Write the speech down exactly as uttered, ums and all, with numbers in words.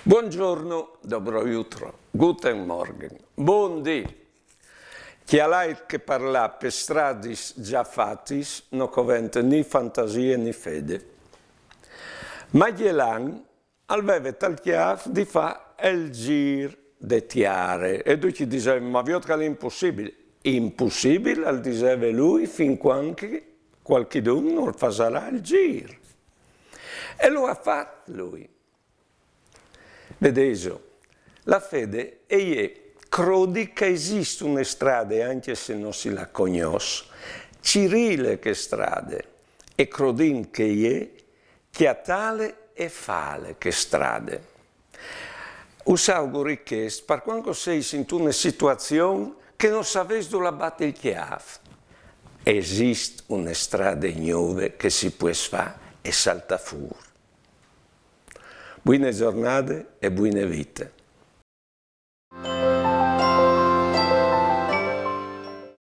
Buongiorno, dobro jutro, guten Morgen, bundì. Cjalait che par lâ pes stradis za fatis no covente ni fantasie ni fede. Magellan al veve tal cjâf di fâ il zîr de tiere e ducj i disevin: «Ma viôt che al è impussibil.» «Impussibil», al diseve lui, «fin cuant che cualchidun nol fasarà il zîr.» E lu à fat lui. Vedêso, la fede e je crodi che e esist une strade, ancje se no si la cognòs, cirîle chê strade e, crodint che e je, cjatâle e fâle chê strade. Us auguri chest, par cuant che o sês intune situazion che no savês dulà bati il cjâf. E esist une strade gnove che si pues fâ e saltâ fûr. Buine zornade e buine vite.